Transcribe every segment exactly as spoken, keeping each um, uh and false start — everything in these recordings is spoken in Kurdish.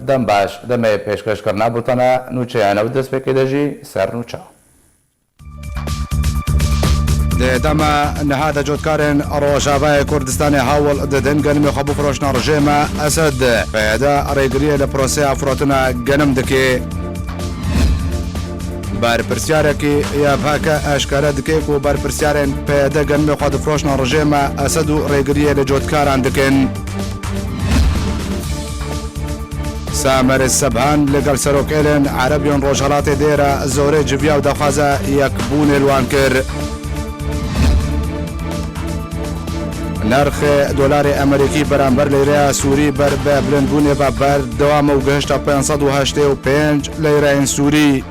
Dem baş, demê pêşkêşkirina bultena nûçeyan ew destpêkê de jî ser nûça. Di dema niha de cotkarên Rojavayê Kurdistanê hewl didin genimê xwe bifroşin rejêma Esed. P Y D rêgiriyê li proseya firotina genim dike. Berpirsyarekî Y P G eşkere dike ku berpirsiyarên P Y D genimê xwe difroşin rejêma Esed û rêgiriyê li cotkaran dikin. Samer Sebhan li gel serokêlên Ereb yên Rojhelatê Dêra Zorê civiya û daxwaza yekbûnê li wan kir. Nirxê dolarê Amerîkî beramber leyreya Sûrî ber bi bilindbûnê ve berdewam e û gihişta pênc sed û heştê û pênc leyreyên Sûrî.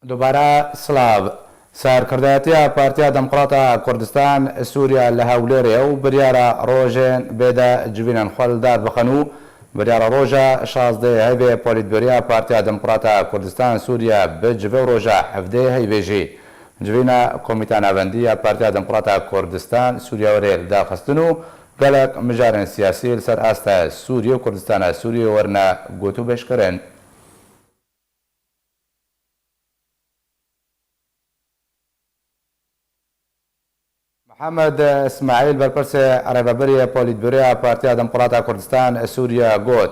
Dubare silav. Serkirdayetiya Partiya Demokrata Kurdistan Sûriye li Hewlêrê ye û biryara rojên bê de civînên xwe li dar bixin û biryara roja şazdehê heyvê Polîtbûroya Partiya Demokrata Kurdistan Sûriye bicive û roja hevdehê heyvê jî civîna Komîta Navendî ya Partiya Demokrata Kurdistan Sûriye were li dar xistin û gelek mijarên siyasî li ser asta Sûriye û Kurdistana Sûriye werine gotûbêjkirin. Mihemed Îsmaîl, berpirsê rêvebirê Polîtbûroya Partiya Demokrata Kurdistan Sûriye got,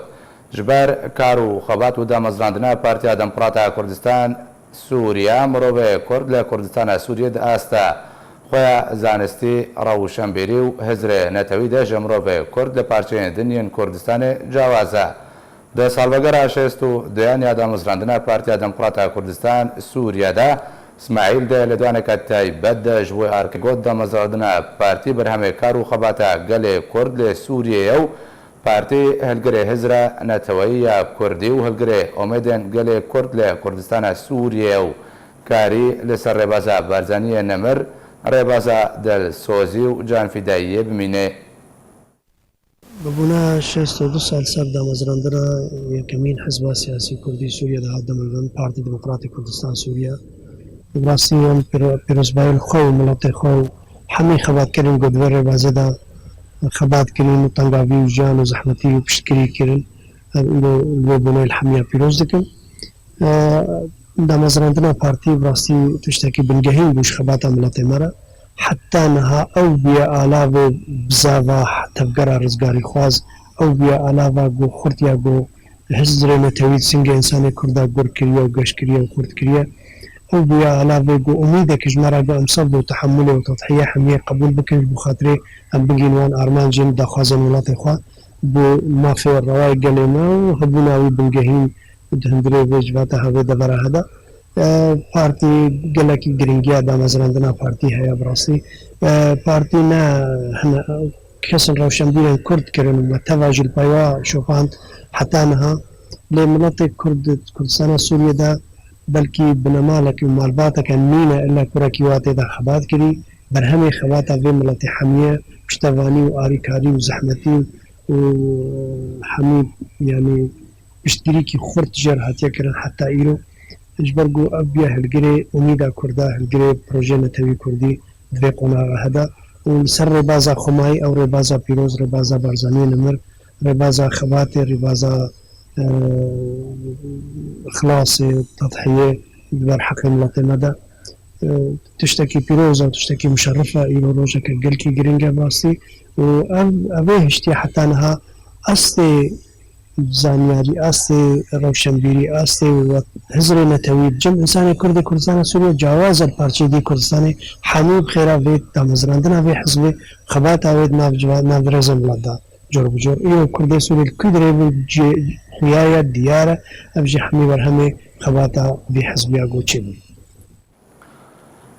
ji ber kar û xebat û damezrandina Partiya Demokrata Kurdistan Sûriye, mirovê Kurd li Kurdistana Sûriye di asta xwe ya zanistî, rewşenbîrî û hizrê netewî de ji mirovê Kurd li parçeyên din yên Kurdistanê cawaz e. Di salvegera şêst û duyan ya damezrandina Partiya Demokrata Kurdistan Sûriye de, Îsmaîl di lêdaneke taybet de ji bo arkê got, damezrandina partî berhemê kar û xebata gelê Kurd li Sûriyê ye û partî hilgirê hizra neteweyî ya Kurdî û hilgirê umêdên gelê Kurd li Kurdistana Sûriyê ye û karî li ser rêbaza Barzaniyê nemir, rêbaza dilsozî û canfîdayiyê bimîne. Bi bûna şêst û du sal ser damezrandina yekemîn hizba siyasî kurdî Sûriye de hat damezrandin, Partî Demokratîk Kurdistan Sûriye. Bi rastî em pîro-, pîrozbayî li xwe û miletê xwe û hemî xebatkerên ku di vê rêbazê de xebat kirin û tengavî û jiyan û zehmetî û piştgirî kirin, em îro li wê bûnê li hemiya pîroz dikim. E, damezrandina partî bi rastî tiştekî bingehîn bû ji xebata miletê me re. Heta niha ew bûye alavê bizava tevgera rizgarîxwaz, ew bûye alava ku xurt ya ku hizrê netewî di singê însanê Kurda gur kiriye û geş kiriye û xurt kiriye. Ew bûye alavê ku umîdek ji me re got em sed bo tehemulê û tedhiye hemiyê qebûl bikin ji bo xatirê em bigihîn wan armancên daxwazên welatê xwe. Bi mafê rewayê gelê me û hebûna wî bingehîn di hundirê vê civata hevê devera heda. E, partî gelekî giringiya damezrandina partî heye bi rastî. E, partî ne hine kesên rewşenbîrên Kurd kirin û me teva jî li pey wa şopand heta niha. Lê miletê Kurd di Kurdistana Sûriyê de belkî binemalek û malbateke nîne illa kurekî wa tê de xebat kirî. Berhemê xebata vê miletê hemiye piştevanî û arîkarî û zehmetî û hemî, yanî, piştgirîkî xurt jê re hatiye kirin heta îro. Ji ber ku ev bûye hilgirê umîda Kurda, hilgirê projeyê netewî Kurdî di vê qonaxa heda û li ser rêbaza xwemayî, ew rêbaza pîroz, rêbaza Barzaniyê nemir, rêbaza xebatê, rêbaza, e, ixlasê, tedhiyê di ber heqê miletê me de, e, tiştekî pîroz e, tiştekî muşerrif e. Îro rojeke gelkî giring e bi rastî û ev, ev ê hiştiye heta niha astê zanyarî, astê rewşenbîrî, astê hizrê netewî bi cem însanê Kurd ê Kurdistana Sûriye cawaz e, li parçeyê dî Kurdistanê hemû bi xêra vê damezrandina vê hizbê, xebata wê di nav civa-, nav rêzên welat de cor bi cor. Îro Kurdê Sûrî li ku dirê bû cê xuya ye, diyar e. Ev jî hemî berhemê xebata vê hizbiya ku çêbû.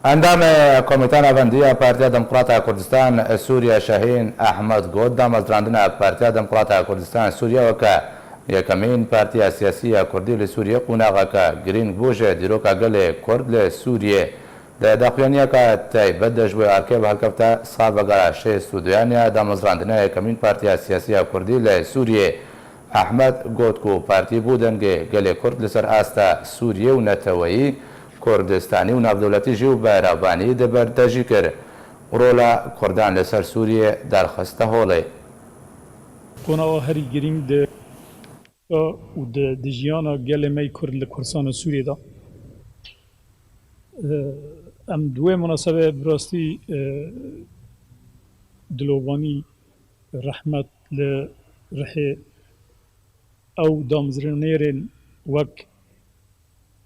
Endamê Komîta Navendî ya Partiya Demokrata Kurdistan Sûriye Şehîn Ehmed got, damezrandina Partiya Demokrata Kurdistan Sûriye weke yekemîn partiya siyasî ya Kurdî li Sûriye qonaxeke girîng bû ji dîroka gelê Kurd li Sûriye. Di daxuyaniyeke taybet de ji bo arkê ve hilkefta salvegera şêst û duyan ya damezrandina yekemîn partiya siyasî ya Kurdî li Sûriye. Ehmed got ku partî bû dengê gelê Kurd li ser asta Sûriye û neteweyî, Kurdistanî û navdewletî jî û berevanî di ber de jî kir. Rola Kurdan li ser Sûriyê derxiste holê. Qonaxa herî girîng di û di, di jiyana gelê me yê Kurd li Kurdistana Sûriyê de. Em di wê munasebê bi rastî dilovanî, rehmet li rihê ew damezrênerên wek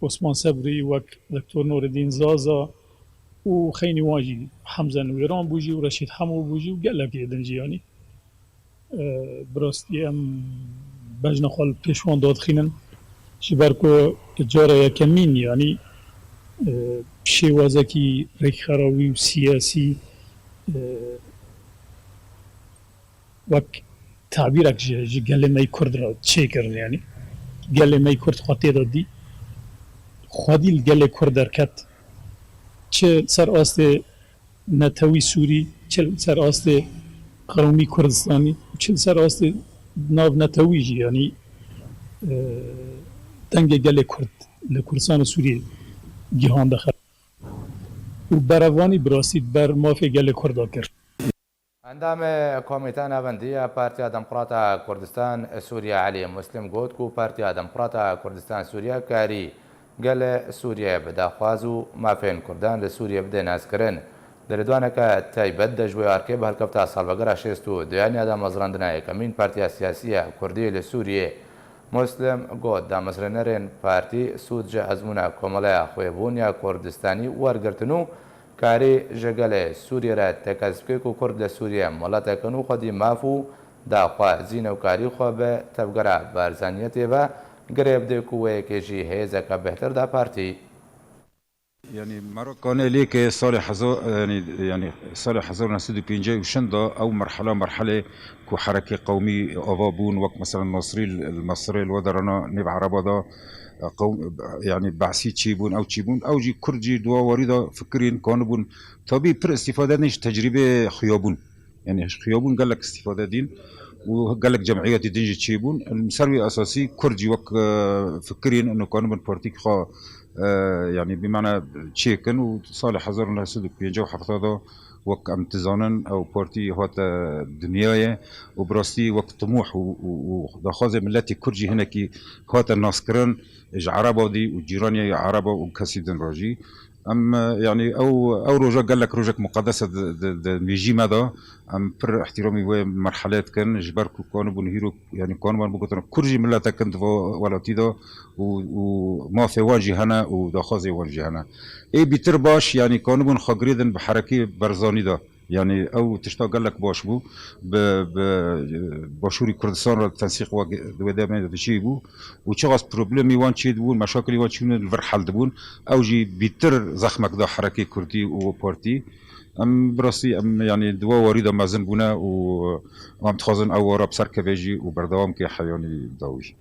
Osman Sebrî, wek Doktor Nureddîn Zaza û xeynî wan jî, Hemze Nûran bû jî û Reşîd Hemo bû jî û gelekê din jî, yanî, e, bi rastî em bejna xwe li pêş wan dadixînin. Ji ber ku cara yekemîn, yanî, e, şêwazekî rêkxerawî û siyasî, e, wek tabîrek ji, ji gelê me yê Kurd re çêkirin, yanî gelê me yê Kurd xwe tê de dî, xwedî li gelê Kurd derket, çi li ser astê netewî Sûrî, çi li ser astê qewmî Kurdistanî û çi li ser astê navnetewî jî, yanî, e, dengê gelê Kurd li Kurdistana Sûriyê gihande xelk û berevanî bi rastî ber mafê gelê Kurd de kir. Endamê Komîteya Navendî ya Partiya Demokrat a Kurdistan Sûriye Elî Muslim got ku Partiya Demokrat a Kurdistan Sûriye karî gelê Sûriye bi daxwaz û mafên Kurdan li Sûriye bide naskirin. Di lêdwaneke taybet de ji wê arkê bi helkefta salvegera şêst û duyan ya damezrandina yekemîn partiya siyasî ya Kurdî li Sûriye, Muslim got, damezrênerên partî sûd ji ezmûna Komeleya Xwêbûn ya Kurdistanî wergirtin û karî ji gelê Sûriyê re tekez bike ku Kurd li Sûriyê miletek in û xwedî maf û daxwazî newkarî xwe bi tevgera Barzaniyetê ve girê bide ku wê yekê jî hêzeke bêhtir da partî. Yanî mero kanê lê ke salê hezar, yanî, yanî salê hezar û neh sed û pêncî û şeş de ew merhela merhelê ku herekê qewmî ava bûn, wek mesela Nasrî li Mesirê li we derana nêv Ereba de, qewm, yanî Be'sî çêbûn, ew çêbûn, ew jî Kurd jî di wa warî de fikirîn kanibûn. Tabî pir îstîfade din ji tecrîbê xiyabûn. Yanî ji xiyabûn gelek îstîfade dîn û gelek cemiyetî din jî çêbûn. Li ser wî esasî Kurd jî wek, e, fikirîn û kanibûn partîk xwe, e, yanî bi mane çêkin û salê hezar û neh sed û pêncî û heft de wek em dizanin ew partî hate dinyayê û bi rastî wek timûh û, û, û daxwazê miletî Kurd jî hinekî hate naskirin ji Ereba dî û cîranê Ereba û kesî din re jî. Em, e, yanî ew, ew roja gelek rojek muqedes e di, di, di mîjî me de. Em pir îhtîramî wê merhelê dikin, ji ber ku kanibûn hîro, yanî kanibûn bigotin, Kurd jî miletek in di va welatî de û, û mafê wan jî hene û daxwazê wan jî hene. Ê bîtir baş, yanî kanibûn xwe girêdin bi herekê Barzanî de. Yanî ew tişta gelek baş bû. Bi, bi, e, Başûrî Kurdistan re tensîq wek di wê demê de çêbû û çiqas problemî wan çêdibûn, meşakilî wan çêbûn, li vir hel dibûn. Ew jî bîtir zexmek da herekê Kurdî û partî. Em bi rastî em, yanî di wa warî de mezin bûne û em dixwazin ew wara bi ser keve jî û berdewam ke heyanî dawî.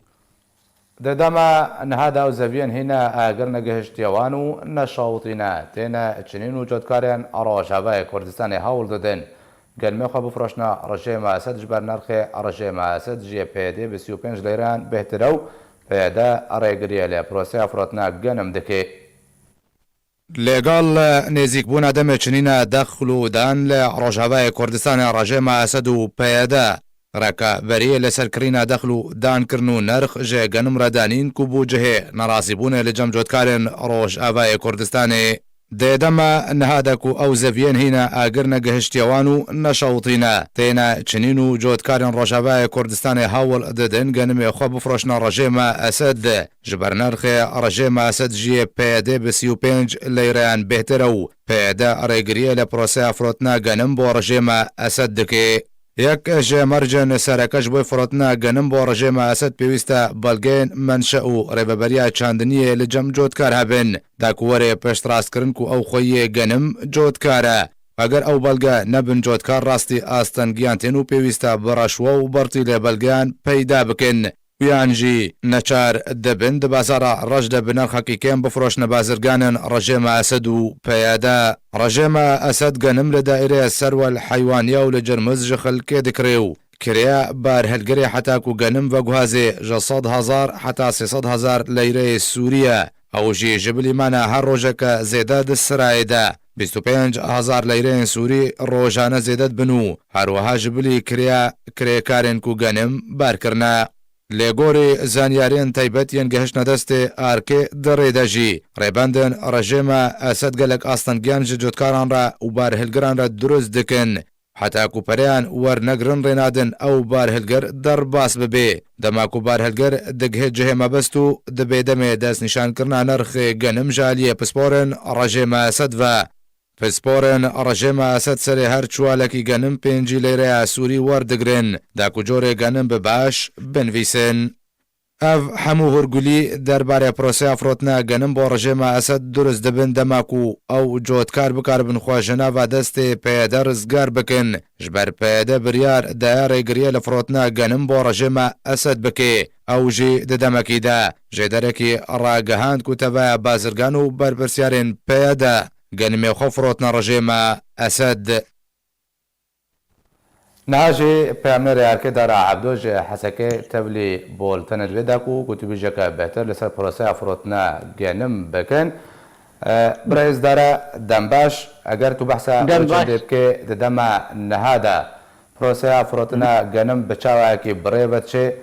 Di dema niha de ew zeviyên hîne agir negihiştiye wan û neşawitîne, têne çinîn û cotkarên Rojavayê Kurdistanê hewl didin genimê xwe bifroşne rejêma Esed, ji ber nirxê rejêma Esed ji P Y D bi sî û pênc leyreyan bêhtir e û P Y D rêgiriyê li proseya firotna genim dike. Lêgal nêzîkbûna demê çinîna dexl û dan li Rojavayê Kurdistanê rejêma Esed û P Y D rekaberiyê li ser kirîna dexl û dan kirin û nirx ji genim re danîn ku bû cihê nerazîbûnê li cem cotkarên Rojavayê Kurdistanê. Dê dema niha de ku ew zeviyên hîne agir negihiştiye wan û neşewitîne, têne çinîn û cotkarên Rojavayê Kurdistanê hewl didin genimê xwe bifroşne rejêma Esed. Ji ber nirxê rejêma Esed ji yê P Y D bi sî û pênc leyreyan bêhtir e û P Y D rêgiriyê li proseya firotina genim bo rejêma Esed dike. Yek ji mercên sereke ji bo firotina genim bo rejêma Esed pêwîst e belgeyên menşe û rêveberiya çandiniyê li cem cotkar hebin, da ku were piştrastkirin ku ew xweyiyê genim cotkar e. Eger ew belge nebin cotkar, rastî astengiyan tên û pêwîst e bi reşwe û bertîlê belgeyan peyda bikin. Yan jî neçar dibin di bazara reş de bi nirxekî kêm bifroşne bazirganên rejêma Esed û P Y D. Rejêma Esed genim li daîreya serwel heywaniya û li Cirmiz ji xelkê dikire û kiriye barhilgirê heta ku genim veguhazê ji sed hezar heta sê sed hezar leyreyê Sûriye. Ew jî ji bilîmana her rojeke zêde di sirayê de. bîst û pênc hezar leyreyên Sûrî rojane zêde dibin û her wiha ji bilî kirêya kirêkarên ku genim bar kirine. Lê gorî zanyariyên taybet yên gehiştine destê arkê di rê de jî, rêbendên rejêma Esed gelek astengiyan ji cotkaran re û barhilgiran re dirust dikin. Heta ku pereyan wernegirin rênadin ew barhilgir derbas bibe. Dema ku barhilgir digihê cihê mebest û dibê demê destnîşankirina nirxê genim ji aliyê pisporên rejêma Esed ve. Pisporên rejêma Esed serê her çuwalekî genim pêncî leyreya Sûrî werdigrin, da ku corê genim bi baş binivîsin. Ev hemû hûrgulî derbarê proseya firotina genim bo rejêma Esed dirust dibin, dema ku ew cotkar bikaribin xwe ji nava destê P Y D rizgar bikin. Ji ber P Y D biryar daye rêgiriyê li firotina genim bo rejêma Esed bike. Ew jî di demekî de jêderekî ragihand ku teveya bazirgan û berpirsyarên P Y D genimê xwe firotine rejêma Esed. Niha jî peyamnêrê erkê Dara Ebdo ji Hesekê tevlî boltene di vê de ku gotûbêjeke bêhtir li ser proseya firotina genim bikin. E, Birêz Dara, dem baş. Eger tu behsa Dem ew baş. çendê bikê, di dema niha de proseya firotina genim bi çawayekî bi rê ve diçe,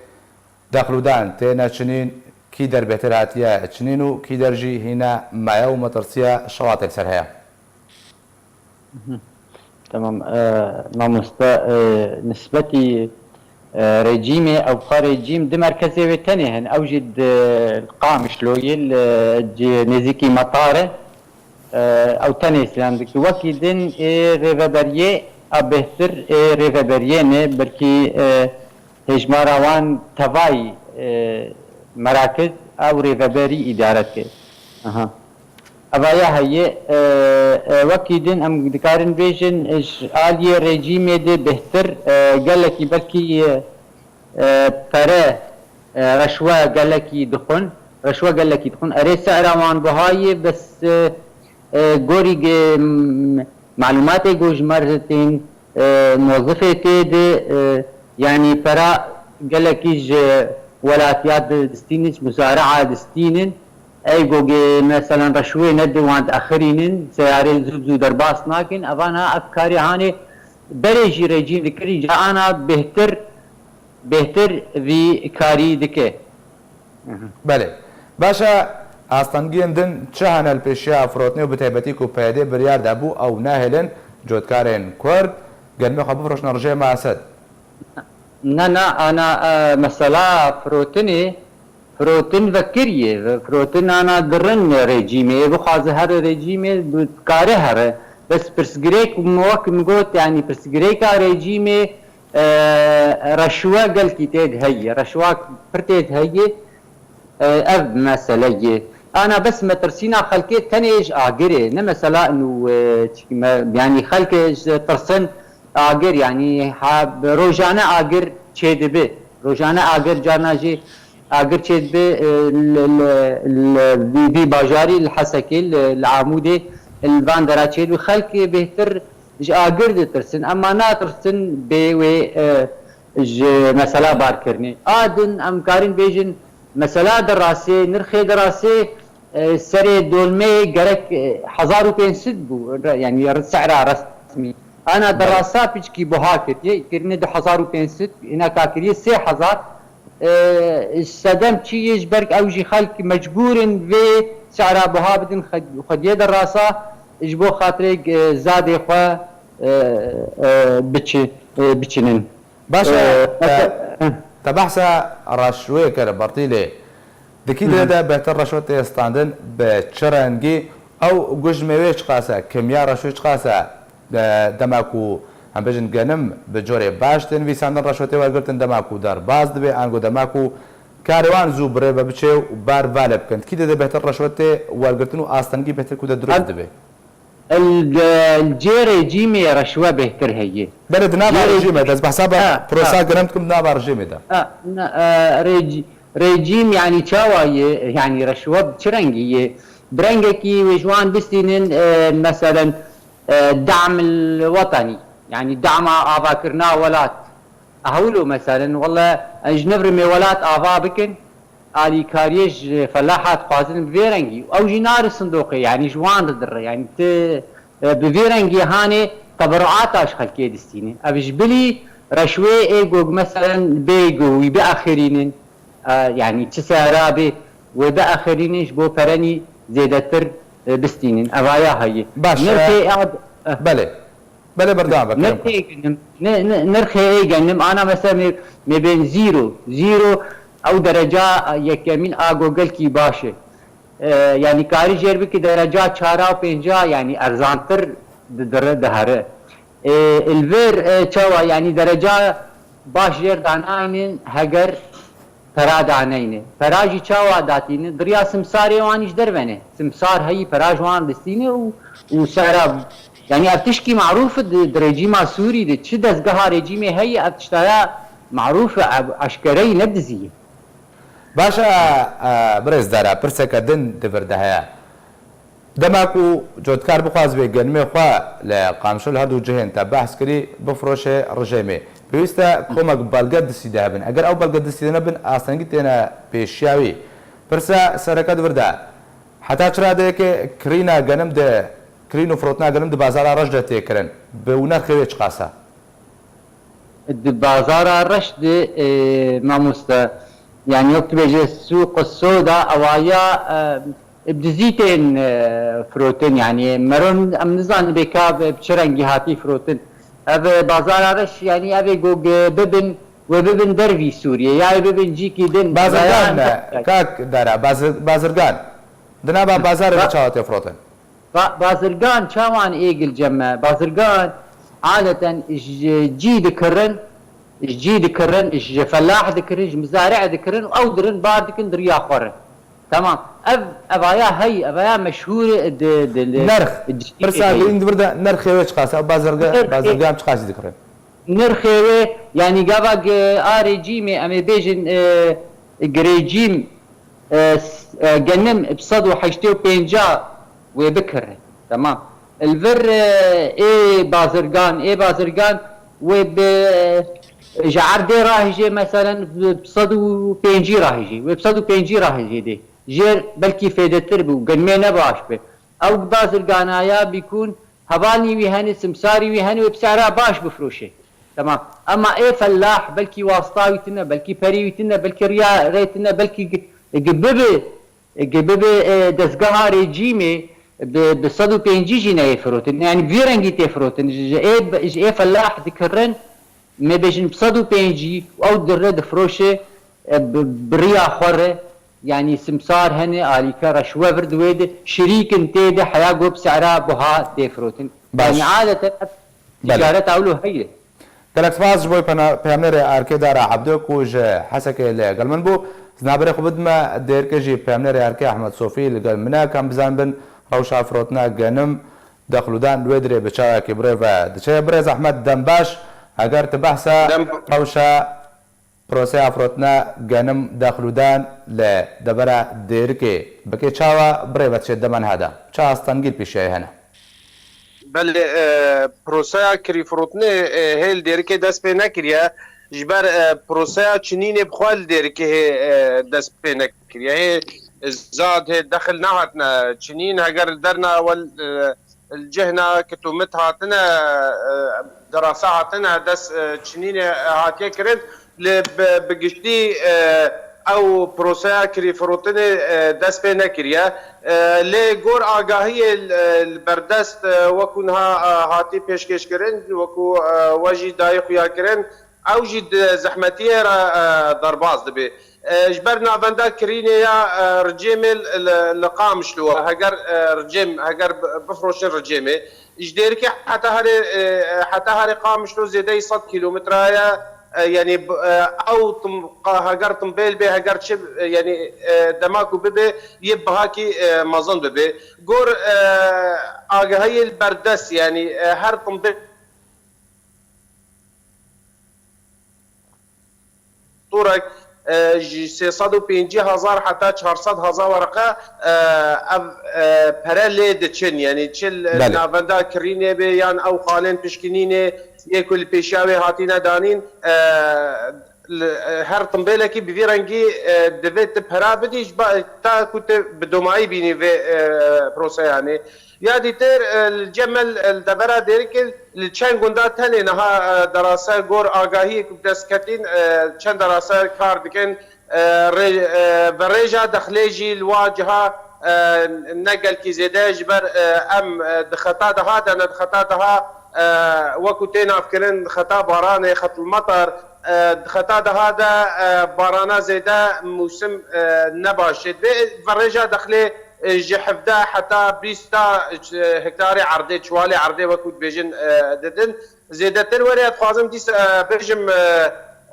dexlûdan têne çinîn, kî der bêhtir hatiye çinîn û kî der jî hîne maye û metirsiya şewatê li ser heye? Tamam, e, mamoste, e, nisbetî, e, rejîmê, ew xwe rejîm di merkezê wê tenê hin. Ew jî di Qamişloyê, li, cî-, nêzîkî Metarê, e, ew tenê îslam dike. Wekî din ê rêveberiyê a bêhtir ê rêveberiyê ne, belkî, e, hêjmara wan tevayî, e, merakiz ew rêveberî îdare dike. Aha. Evaya heye, e, e, wekî din em dikarin bêjin, e, ji aliyê rejîmê de bêhtir, e, gelekî belkî, e, e, pere, e, reşwe gelekî dixwin, reşwe gelekî dixwin. Erê sera wan buha ye, bes, e, e, gorî ge-, m-, malûmatê ku ji me re tên, e, mozifê tê de, e, yanî pera gelekî ji welatiya di-, distînin, ji muzara'a distînin. Ey gogê, meselan, reşwê nedi wan diexirînin, seyarê zû zû derbas nakin. Evana ev karê hanê berê jî rejîm dikir, îca ana bêhtir, bêhtir vî karî dike. Belê. Baş e, astengiyên din çi hene li pêşiya firotinê û bi taybetî ku P Y D biryar dabû ew nehêlin cotkarên Kurd genimê xwe bifroşin rejêma Esed? Na, na, ana, e, mesela firotinê, firotin vekiriyê, firotin ana girin rejîmê, ê bixwaze here rejîmê, bi-, dikare here. Bes pirsgirêk, wek min got, yanî pirsgirêka rejîmê, e, reşwe gelkî tê de heye, reşwa pir tê de heye. E, ev mesele ye. Ana bes metirsîna xelkê tenê ji agirê, ne mesela inu, e, çi me, yanî xelkê ji tirsin agir, yanî ha, rojane agir çêdibe. Rojane agir carna jî agir çêdibe, e, li, li, li vî, vî bajarî, li Hesekê, li, li Amûdê, li van dera çêdibe. Xelk bêhtir ji agir ditirsin, ema natirsin bê wê, e, ji mesela barkirinê. A din em karin bêjin, mesela di rastê, nirxê di rastê, e, serê dolmeyê gerek, e, hezar û pênc sed bû, re-, yanî re-, sehra resmî. Ana di Belê. rasta piçkî buha kiriye, kirine du hezar û pênc sed, îna ka kiriye sê hezar. E, sedem çi ye, ji ber ew jî xelk mecbûr in vê sehra buha bidin xwe-, xwediyê di rasta, ji bo xatirê, e, zadê xwe, e, e, biçi-, e, biçinin. Baş e, Ee, te, mesela, heh. te behsa reşwê kir, Bertîlê. Di kî Hı hı. dilê de bêhtir reşwe tê standin, bi çi rengî? Ew guj mêwê çiqas e, kimya reşwê çiqas e? E, dema ku, em bêjin, genim bi corê baş tên nivîsandin, reşwe tê wergirtin, dema ku derbas dibe, ango dema ku karê wan zû bi rê ve biçe û bar vale bikin. Di kî dilê de bêhtir reşwe tê wergirtin û astengî bêhtir ku de dirust Em, dibe? Li, li cê rejîmê reşwe bêhtir heye. Belê, di nava Cê rejîmê de, ez behsa be Ha, prosa ha. gerem dikim di nava rejîmê de. Ha, na, e, rejî-, rejîm, yanî, çawa ye, yanî, reşwe bi çi rengî ye? Bi rengekî wê ji wan bistînin, e, meselen, e, dam el wetenî, yanî, dama avakirina welat. Hewlo, meselen, wele, e, ji nivrê me welat ava bikin, alîkariyê ji felaha dixwazin bi vê rengî. Ew jî nari sindoqê, yanî ji wan re dire. Yanî ti, E, bi vî rengî hanê teberuata ji xelkê distîne. Ev ji bilî reşwê ê gog meselen bê go wî biaxirînin, e, yanî çi sera bê wê biaxirînin ji bo perenî zêdetir, e, bistînin. Evaya heye. Baş, Nirxê e, ad-, e, belê. Belê, berdewam be, kerem kir. Nirxê genim, ni-, ni-, nirxê ê genim, ana mesela me, me bên zîro, zîro, ew dereca yekemîn a go gelkî baş e. E, yanî karî jêr bikî dereca çara û pênca, yanî erzantir di-, dire, dihere. E, li vir, e, çawa, yanî dereca baş jêr danaynin heger pera daneyne. Pera jî çawa datîne? Diriya simsarê wan ji derve ne. Simsar heyî pera ji wan distîne û, û sera, yanî ev tişkî marûf di, di rejîma Sûrî de. Çi dezgeha rejîmê heyî ev tiştaya marûf e, ev eşkereyî ne dizî ye. Baş e, e, birêz Dara, pirseke din di vir de heye. Dema ku cotkar bixwazibê genimê xwe li Qamişlo li her du cihên te behs kirî, bifroşe rijêmê, pêwîst e komek belge distî de hebin. Eger ew belge distî de nebin, astengî têne pêşiya wî. Pirsa sereke di vir de, heta çi radeyekê kirîna genim di, kirîn û firotina genim di bazara reş de tê kirin? Bi û nirxê wê çiqas e? Di bazara reş de, e, mamoste, yanî wek tu bêje sûq soda, ewaya, e, bi dizî tên, e, firotin, yanî meron em nizanin bê ka bi çi rengî hatî firotin. Ev, e, bazara reş, yanî ev ê go ge bibin, wê bibin dervî Sûriyê, ya ê bibin cîkî din. Bazirgan, veya e, kak Dara, bazir-, bazirgan. Di nava bazarê de Ba- çawa tê firotin? Ba-, bazirgan çawan ê gilcem me? Bazirgan adeten ji cî dikirin, ji cî dikirin, ji felah dikirin, ji mizarê dikirin û ew dirin bar dikin diriya xwe re. Tamam. Ev, evaya hey, evaya meşhûr e di, di, di, Nerx. Di cî Pirsa de. Girîng di vir de nerxê wê çiqas e? Ew bazirga-, Nerxê bazirgan çiqasî dikirin? Nirxê wê, yanî gava gi-, a rejîmê, em ê bêjin, e, gi rejîm, e, s-, e, genim bi sed û heştê û pênca wê bikire. Temam. Li vir, e, ê bazirgan, ê bazirgan wê bi, e, ji erdê rahêjê, meselen, bi sed û pêncî rahêjê. Wê bi sed û pêncî rahêjê dê. Jêr belkî fêdetir bû, genimê ne baş be. Ew bazirganaya bîkûn, hevalnî wî hene, simsarî wî hene, wê bi sehra baş bifroşe. Temam. Ema ê fellah, belkî wasta wî tune, belkî perî wî tune, belkî riya rê tune, belkî gi-, gi bibe, gi bibe, e, dezgeha rejîmê bi, bi sed û pêncî jî neyê firotin. Yanî vî rengî tê firotin. Ji, ji ê, ji ê fellah dikirin, me bêjin bi sed û pêncî û ew dire difroşe, e, bi, bi riya xwe re, yanî simsar hene, alîkara ji we vir di wê de, şirîk in tê de, heya go bi sehra buha tê firotin. Baş. Yanî adeten ev Belê. Ticaret ewlo heye. Gelek spas ji bo pena-, peyamnêrê Arkê Dara Ebdo ku ji Hesekê li gel min bû. Zinaberê xwe bidime Dêrikê jî peyamnêrê Arkê Ehmed Sofî li gel min e, kam bizanibin rewşa firotina genim, dexludan wê dirê bi çawekî bi rê ve diçe. Birêz Ehmed, dem baş. Eger tu behsa Dem- rewşa proseya firotina genim, dexludan li devera Dêrikê bikê çawa bi rê ve diçe dema niha de? Çi astengî li pêşiyayê hene? Belê, e, proseya kirîfirotinê, e, hê li Dêrikê dest pê nekiriye. Ji ber, e, proseya çinînê bi xwe li Dêrikê hê, e, dest pê nekiriye. Hê zad, hê dexil nehatine çinîn. Heger li derna wel, e, li cihna kitomit hatine, e, derasa hatine, dest, e, çinînê, e, hatiye kirin. Lê bi, bi giştî, e, ew proseya kirîfirotinê, e, dest pê nekiriye. E, lê gor agahiyê, e, li berdest, e, wekû niha, e, hatî pêşkêşkirin, wekû, e, we jî dayî xuya kirin, ew jî di zehmetiyê re, e, derbas dibe. E, ji ber navenda kirînê ya, e, ricêmê li, li, li Qamişlo, heger, e, ricêm, heger bi-, bifroşin ricêmê, ji Dêrikê heta herê, e, heta herê Qamişlo zêdeyî sed kîlometre ye. E, yanî b-, e, ew tim-, qa-, heger timbêl bê, heger çi, e, yanî, e, dema ku bibe, yê bihakî, e, mezin bibe. Gor, e, agahiyê li berdest, yanî, e, her timbêl Torek, e, ji sê sed û pêncî hezar heta çar sed hezar wereqe, e, ev, e, pere lê diçin. Yanî çi li Belê. navenda kirînê bê yan ew xalên pişkinînê yê ku li pêşiya wê hatîne danîn, e, li, e, her timbêlekî bi vî rengî, e, divê tu pera bidî ji ba-, ta ku tu bi domayî bînî vê, e, proseyanê. Ya dîtir, e, li cem me li, e, li devera Dêrikê li çend gunda tenê niha, e, derase gor agahiyê ku bi dest ketîn, e, çend derase kar dikin, e, rê-, e, ve rêja dexlê jî li wa ciha, e, ne gelkî zêde ji ber, e, em, e, di xeta deha de ne di xeta deha, e, wekû tê navkirin xeta baranê, xetlmetar, e, di xeta deha de, e, barana zêde mûsim, e, ne baş e. Divê ve rêja dexlê, e, ji hevdeh heta bîst ta, e, hektarê erdê, çiwalê erdê wekû dibêjin, e, didin. Zêdetir were ez dixwazim dîsa, e, bêjim, e,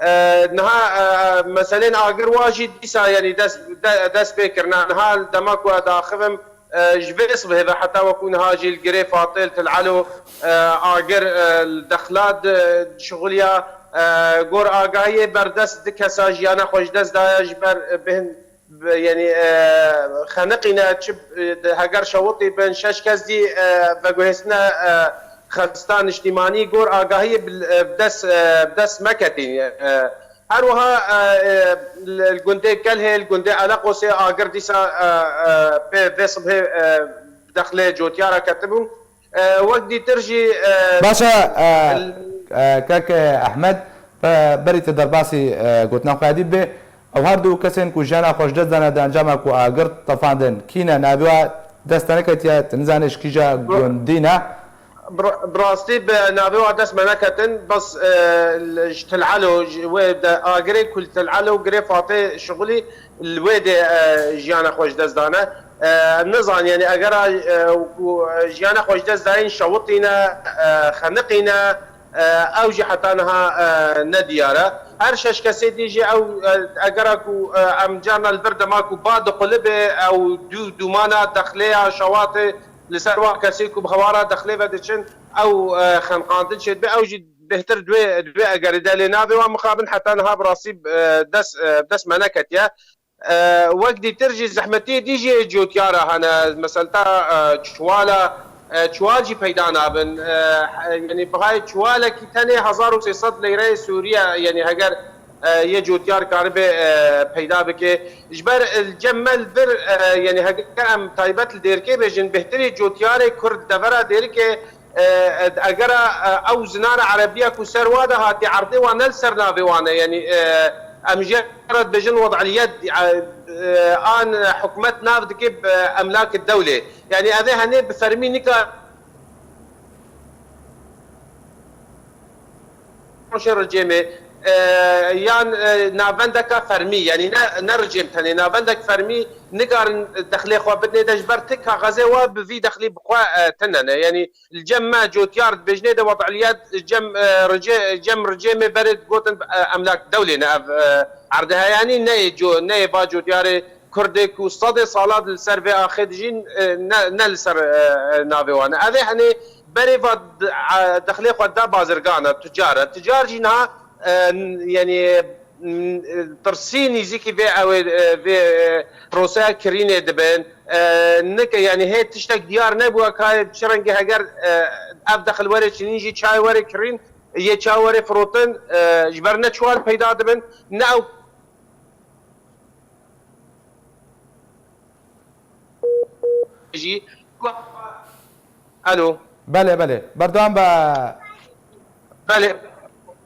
e, niha, e, meselên agir wa jî dîsa, yanî dest, de-, dest pê kirina. Niha li dema ku ez diaxivim, e, ji vê sibhê ve heta wekû niha jî li Girê Fatê, li Til Elo, e, agir, e, li Dexla di, dişixuliya, e, gor agahiyê berdest du kesa jiyana xwe ji dest daye ji ber, e, bêhn bi, yanî, e, xeniqîne, çi, e, heger şewitî bin, şeş kes dî, e, veguhêstine, e, xesta niştîmanî gor agahiyê bi, e, bi dest, e, bi dest me ketîn. E, her wiha, e, e, li, li gundê Kelhê, li gundê Eleqosê agir dîsa, e, e, pê vê sibhê, e, bi dexlê cotiyara ketibû. E, wek dîtir jî, e, Baş e, e, el- e, kek Ehmed, be-, berî te derbasî, e, gotina xwe dî be, ew her du kesên ku jiyana xwe ji dest dane di encama ku agir tefandin, kî ne, navê wa dest te neketiye, tu nizanî ji kîja gundî ne? Bi ra-, bi rastî bi navê wa dest me neketin, bes, e, li, ji Til Elo, ji wê de agirê ku li Til Elo, Girê Fatê şixulî, li wê dê, e, jiyana xwe ji dest dane. E, nizan, yanî egera, e, ku, e, jiyana xwe ji dest dayîn şewitîne, e, xeniqîne, e, ew jî heta niha, e, nediyar e. Her şeş kesê dî jî ew, e, egera ku, e, em carna li vir dema ku ba diqulibê, ew dû dûmana dexlê ya şewatê li ser wan kesê ku bi hewara dexlê ve diçin, ew, e, xeniqandin çêdibe, ew jî bêhtir di wê, di wê egerî de. Lê navê wan mixabin heta niha bi rastî, e, dest, e, dest me neketiye. E, wek dîtir jî zehmetiyê dî jî cotiyara hene. Mesela, e, çiwala, e, çiwal jî peyda nabin. E, he-, yanî bihayê çiwalekî tenê hezar û sê sed leyreyê Sûriye, yanî heger, e, yê cotiyar karibe, e, peyda bike. Ji ber, e, li cem me li vir, e, yanî heger em taybet li Dêrikê bêjin, bêhtirî cotiyarê Kurd devera Dêrikê, e, e, egera, e, ew zinara erebiya ku ser wa de hatî erdê wa ne li ser navê wan e, yanî, e, em jê re dibêjin wed'iyet, e, e, an hikûmet nav dike bi emlak dewlê. Yanî ev ê henê bi fermî nikar rejêmê, e, yan, e, navendeka fermî, yanî ne, ne rejêm tenê, navendek fermî nikarin dexlê xwe bidinê de ji ber ti kaxezê wa bi vî dexlî bi xwe, e, tune ne. Yanî li cem me cotiyar dibêjinê de wed'iyet cem, e, rece-, cem rejêmê berê digotin, e, emlak dewlê ne ev, e, erdê heyanî neyê co-, neyê va cotiyarê Kurdê ku sedê sala li ser vê axê dijîn, e, ne, ne li ser, e, e, navê wan e. Ev ê henê berê va d-, e, dexlê xwe da bazirgan e, tucar e. Tucar jî niha, e, n-, yanî, n-, tirsî nîzîkî vê ew ê, e, vê, e, proseya kirînê dibin. E, nik-, yanî hê tiştek diyar nebûye ka çi rengî heger, e, ev dexil were çinîn jî çayê were kirîn, yê çayê were firotin, e, ji ber ne çiwal peyda dibin, ne ew jî. Alo. Belê, belê. Berdewam be. Belê.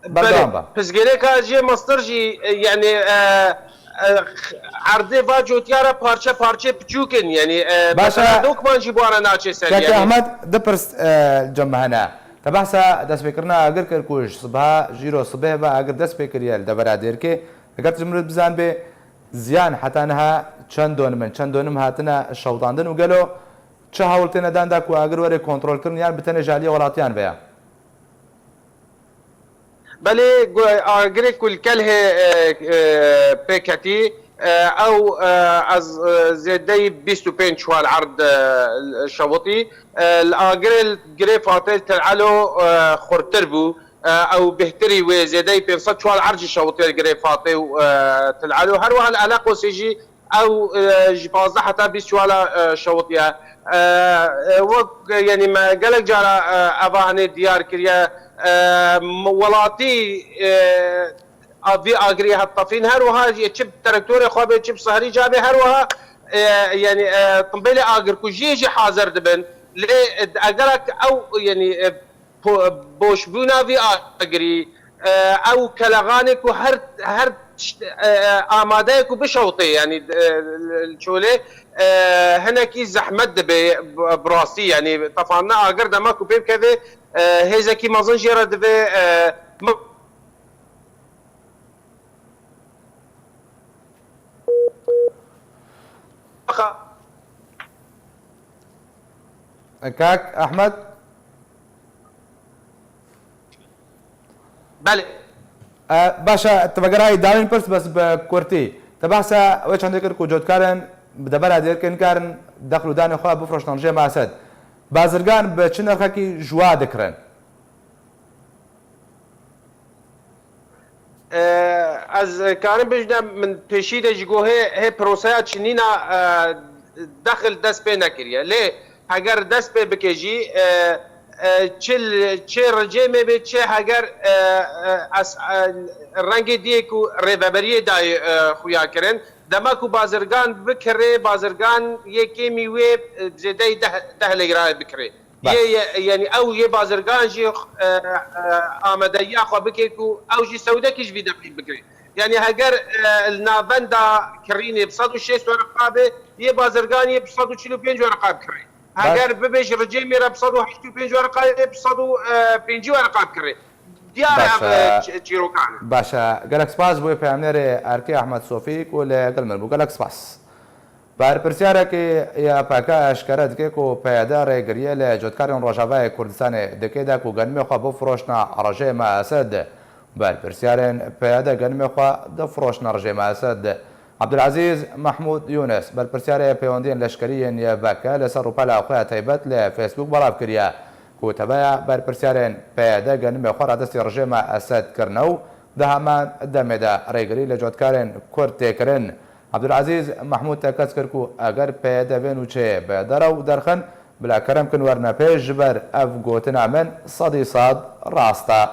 Berdewam be. Pirsgirêka jê mestir jî, e, yanî, e, e, erdê va cotiyara parçe parçe piçûk in. Yanî, e, Baş e. Mesela dokman jî bi wan re naçe ser. Keke yanî. Ehmed, du pirs, e, cem me hene. Te behsa destpêkirina agir kir ku ji sibeha, ji îro sibehê ve agir dest pê kiriye li devera Dêrikê. Eger tu ji min re bizanibê, ziyan heta niha çend donim in, çend donim hatine şewitandin û gelo çi hewl têne dan da ku agir were kontrolkirin yan bi tenê ji aliyê welatiyan ve ya? Belê, gu-, agirê ku li Kelhê, e, e, pê ketî, e, ew, e, ez, e, zêdeyî bîst û pênc çiwal erd, e, şewitî. E, li agirê li Girê Fatê Til Elo, e, xurtir bû. E, ew bêhtirî wê zêdeyî pênc sed çiwal erd jî şewitiye li Girê Fatê û, e, Til Elo. Her wiha li Eleqosê jî ew, e, ji pazdeh heta bîst çiwala, e, şewitiye. E, e, wek, e, yanî me gelek cara, e, eva hinê diyar kiriye. E, m-, welatî, e, a vî agirî hettefîn, her wiha jî çi bi traktorê xwe bê, çi bi sahrî ca bê, her wiha, e, yanî, e, timbêlê agirkujiyê jî hazir dibin. Lê, e, eger ew, yanî, e, po-, boşbûna vî agirî, e, ew keleganê ku her, her tişt, e, e, amade ye ku bişewtê, yanî, e, çolê, e, hinekî zehmet dibe, bi, bi rastî, yanî, tefandina agir dema ku pê bikeve, e, hêzekî mezin jê re divê, e, mi-, Kak Ehmed? Belê. E, baş e, tu vegerayî dawîn pirs, bes bi kurtî. Te behsa wê çendê kir ku cotkarên bi debera dêrkên karin dexl û danê xwe bifroşin rejêma Esed. Bazirgan bi çi nirxekî ji wa dikirin? E, ez karim bêjim, min pêşî de ji go hê, hê proseya çinîna, e, dexil dest pê nekiriye. Lê heger dest pê bike jî, e, e, çi li, çi ricêmê bê, çi heger, e, e, es-, e, rengê diyê ku rêveberiyê dayê, e, xuya kirin. Dema ku bazirgan bikirê, bazirgan yê kêmî wê, e, zêdeyî deh, deh lîrayê bikirê. Baş. Yê, yê, yanî ew yê bazirgan jî, e, e, amadeyiya xwe bike ku ew jî sewdekî ji vî dexî bikire. Yanî heger, e, li navenda kirînê bi sed û şêst wereqa be, yê bazirgan yê bi sed û çil û pênc wereqa bikire. Baş. Heger bibe ji ricêmê re bi sed û heşt û pênc wereqa yê bi sed û pêncî wereqa bikire. Diyar e, Baş ev, e, e, çi-, çîrokan e. Baş e. Gelek spas bo peyamnêrê Erkê Ehmed Sofî ku li gel min bû. Gelek spas. Berpirsyarek ya P K eşkere dike ku P Y D rêgiriyê li cotkarên Rojavayê Kurdistanê dike de ku genimê xwe bifroşna rejêma Esed. Berpirsyarên P Y D genimê xwe difroşna rejêma Esed. Abdulazîz Mahmûd Yûnis, berpirsyarê peywendiyên leşkerî yên Y P G li ser rûpela xwe ya taybet li Facebook belav kiriye ku tebeya berpirsyarên P Y D genimê xwe radestî rejêma Esed kirine û di heman demê de rêgirî li cotkarên Kurd tê kirin. Abdulazîz Mahmûd tekez kir ku eger P Y D vê nûçeyê bi derew derxin, bila kerem kin werne pêş, ji ber ev gotina min sedî sed rast e.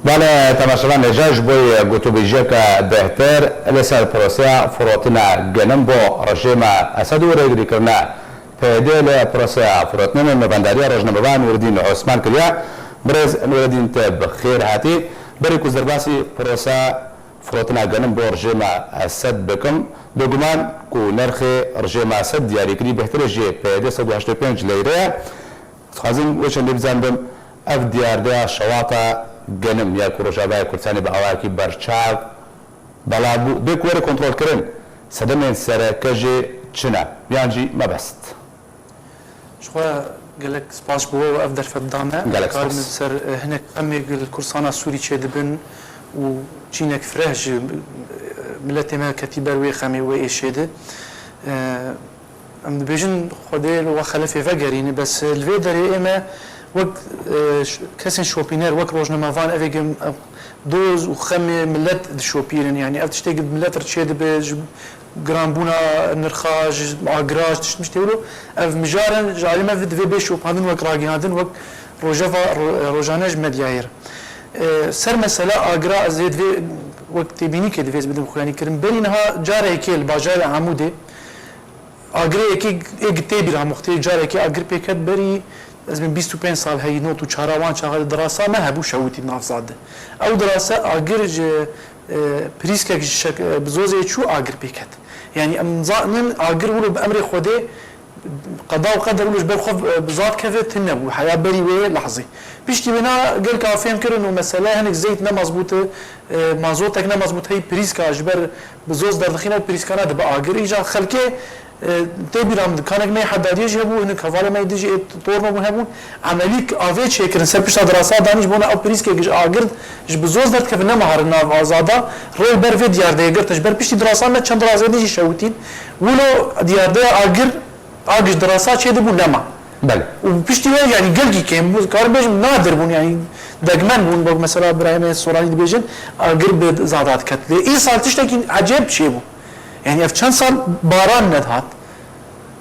Belê, temaşevan, hêja ji bo gotûbêjiyeke bêhtir li ser proseya firotina genim bo rejêma Esed û rêgirîkirina P Y D li proseya firotinê me navendariya rojnamevan Nûredîn Osman kiriye. Birêz Nûredîn, te bi xêr hatî. Berî ku derbasî proseya firotina genim bo rejêma Esed bikim, bêguman ku nirxê rejêma Esed diyarîkirî bêhtir e ji P Y D sed û heştê û pênc leyre ye. Dixwazim wê çendê bizanibim, ev diyardeya şewata genim ya ku Rojavayê Kurdistanê bi awayekî berçav belav bû, bê ku were kontrolkirin, sedemên sereke jê çi ne? Yan jî mebest? Ji xwe gelek spas bo we ev derfet da me. Gelek spas. Em karin ser, e, hinek xemê li Kurdistana Sûrî çêdibin û çînek fireh ji, e, miletê me ketî ber wê xemê, wê êşê de. E, Em dibêjin Xwedê li we xelefê vegerîne, bes li vê derê ê me wek, e, ş-, kesên şopîner, wek rojnamevan evê ge-, doz û xemê milet dişopînin. Yanî ev tiştê gi milet re çêdibe, ji giranbûna nirxa, ji agira, ji tişt miştê wilo, ev mijar in, ji alî me divê bê şopandin wek ragihandin, wek rojeva, ro-, rojane ji medyayê re. E, ser mesela agira ez ê divê wek têbînîkê divê ez bidim xwe, yanî kirin. Berî niha carekê li bajarê Amûdê, Agirê yekê ê gi tê bîra, muxtê carekê agir pê ket berî, ez bim bîst û pênc sal heyî, not û çara wan çaxa de dirasa me hebû şewitî navza de. Ew dirasa agir ji, e, prîskek ji şek-, e, bizozê çû agir pê ket. Yanî em zanin agir wilo bi emrê Xwedê qeda û qeder wilo ji ber xwe, e, bi zad keve tune bû. Heya berî wê lehzê. Piştî wêna gelka fêm kirin û mesele hinek zeyt ne mezbût e, e, mazotek ne mezbût hey prîska ji ber bi zoz derdixîne û prîskana dibe agir. Îca xelkê, e, tê bîra min, dikanek me yê hedariyê jî hebû, hinek hevalê me yê din jî ê torno bûn hebûn. Emelî avê çêkirin, ser pişta dirasa danî ji bona ew prîskek ji agir ji bi zoz derdikeve nema harin nav azada. Rê li ber vê diyardeyê girtin. Ji ber piştî dirasa me çend dirazê din jî şewitîn. Wilo diyardeya agir, agir ji dirasa çêdibû nema. Belê. Û piştî wê, yanî gelkî kêm bû, karim bêjim nadir bûn, yanî degmen bûn, wek mesela birayê me Soranî dibêjin, agir bi zada diket. Lê îsal tiştekî ecêb çêbû. Yanî ev çend sal baran nedihat.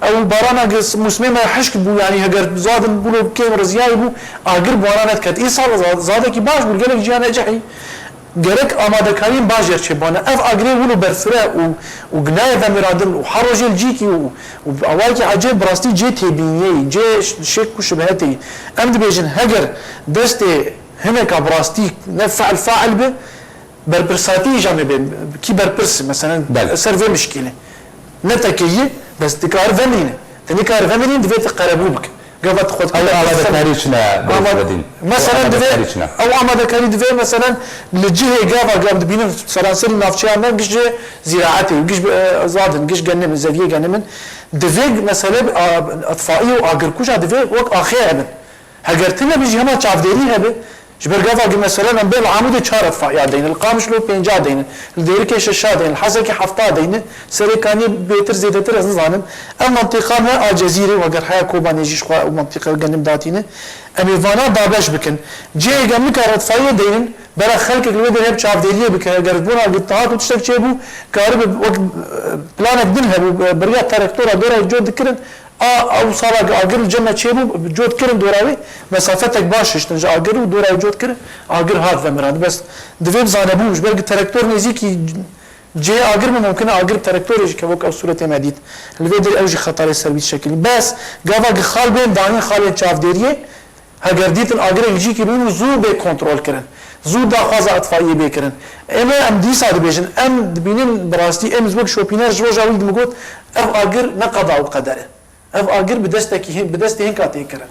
Ew barana gi-, mûsimê me hişk bû, yanî heger zadin bûlo kêm riziyayî bû, agir bi wana nediket. Îsal za-, zadekî baş bû, gelek ciya necihî. Gerek amadekariyên baş jê çêbane. Ev agirê wilo berfire û, û nayê vemirandin û her rojê li cîkî û, û awayekî ecêb bi rastî cê têbîniyê yî, cê ş-, şek û şibhetê yî. Em dibêjin heger destê hineka bi rastî ne fe'l fail bi, berpirsatî îja me bê, kî berpirs, meselen, Belê. ser vê mişkîlê. Ne tekeyî, bes dikare vemirîne. Te nikare vemirîn, divê te qerebû bike. Gava tu xwe Ew dikare amadekarî çi ne, Ama-, Bedîn? Ew Meselen divê, amadekarî çi ne? ew amadekarî divê, meselen, li cihê gava gav dibînin seranserî navçeya me giş ji zîraetê, giş, e, zadin, giş genimin, zeviyê genimin. Divê mesele, a, itfaiyê û agirkuja divê wek axê hebin. Heger tune bijî hema çavdêrî hebe, ji ber gava gi meselen em bê li Amûdê çar itfaiya deyne, li Qamişlo pênca deyne, li Dêrikê şeşa deyne, li Hesekê hefta deyne, Serê Kaniyê bêtir zêdetir ez nizanim. Ev mentiqa me a Cezîrê û heger heya Kobanê jî ji xwe ew mentiqe genim datîne, em ê vana dabeş bikin. Cihê gem nikare itfaiyê deynin, bera xelkek li wê derê hep çavdêriyê bike, heger bona gittahat û tiştek çêbû, karibe wek, e, planek din hebû, e, beriya terektora dora cot dikirin, A, ew sala agir li cem me çêbû, cot kirin dora wê, mesafetek baş hiştin ji agir û dora wê cot kirin, agir hat vemirandin. Bes divê bizanebû, ji ber ku terektor nêzîkî cihê agir me, mumkin e agir bi terektorê jî keve, wek ew sûretê me dît. Li vê derê ew jî xetarê ser wî dişekilî. Bes gava ku xal bên, danîn xalên çavdêriyê, heger dîtin agirek li cîkî bûn û zû bê kontrol kirin. Zû daxwaza itfaiyê bê kirin. Ême em dîsa dibêjin, em dibînin bi rastî, em wek şopîner ji roja wî dimigot, ev agir ne qeda û qeder e. Ev agir bi destekî hin, bi destê hinka tê kirin.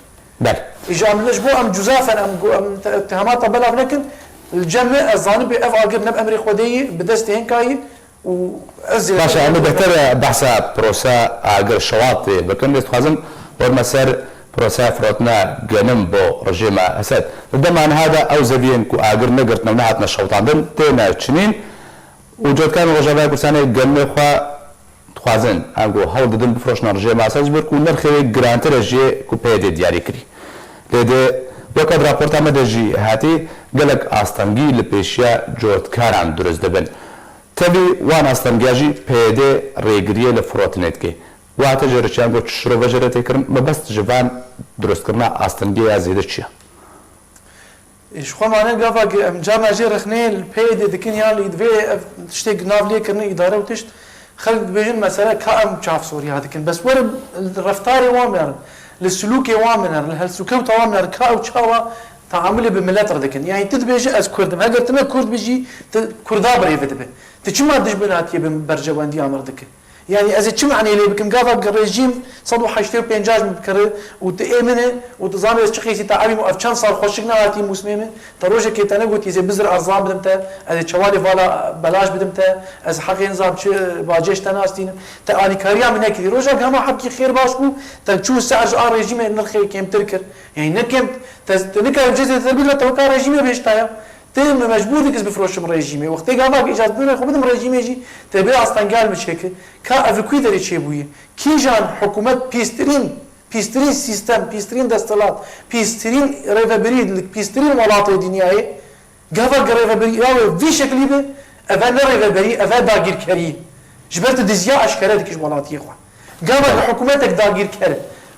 Belê. Îja em ji bo em cuzafen, em go-, em te-, tehemata belav nekin, li cem me ez zanim bê ev agir ne bi emrê Xwedê yî, bi destê hinka yî û ez zêde Baş e, em ê bêhtir behsa prosa agir şewatê bikin. Ez dixwazim werme ser prosa firotina genim bo rejîma Esed. Di dema niha de ew zeviyên ku agir negirtine û nehatine şewitandin, têne çinîn û cotkarên Rojavaya Kurdistanê genimê xwe dixwazin, ango hewl didin bifroşine rejîma Esed, ji ber ku nirxê wê girantir e ji yê ku P Y D diyarî kirî. Lê de weke di raporta me de jî hatî, gelek astengî li pêşiya cotkaran dirust dibin. Tevî wan astengiya jî P Y D rêgiriyê li firotinê dike. Wate ji rêçiyan got çi şirove jê re tê kirin, mebest ji van dirustkirina astengiyê ya zêde çi ye? Ê, ji xwe mane gava ku em carna jê rexneyê li P Y D dikin yan li divê ev tiştê nav lê kirine îdare û tişt, xelk dibêjin mesele ka em çavsoriya dikin. Bes werin li reftarê wan binerin, li silûkê wan binerin, li helsûkewta wan binerin, ka ew çawa teamulê bi milet re dikin. Yanî tu dibêjî ez Kurd im. Heger tu ne Kurd bî jî tu Kurda bi rê ve dibe. Tu çima dijminatiyê bi berjewendiya me re dike? Yanî ez ê çi manê lê bikim? Gava rejîm sed û heştê û pênc ji min bikire û tu ê min e û tu zanî ez çi qîsî te evîm û ev çend sal xweşik nehatî mûsimê min, te rojekê te negotî ez ê bizir erzan bidim te, ez ê çewalê vala belaş bidim te, ez heqê nizam çi bacê ji te nastînim, te alîkariya min nekirî. Rojek hema hebkî xêr baş bû, te çû ser ji a rejîmê nirxê kêmtir kir. Yanî ne kêm, te, te nikarî cezê te bî te weka rejîmê bêjtaya. Tê min mecbûr dikir bifroşim rejîmê. Wextê gava ku îcazet bidin xwe bidim rejîmê jî, tê bê astengel min çêkir. Ka ev li kû derê çêbûye? Kîjan hikûmet pîstirîn, pîstirîn sîstem, pîstirîn desthilat, pîstirîn rêvebirî, li pîstirîn welatê dinyayê? Gava ku rêvebiriya wê vî şeklî be, ev e ne rêveberî, ev e dagîrkerî. Ji ber tu diziya eşkere dikî ji welatiyê xwe. Gava ku hikûmetek dagîrker,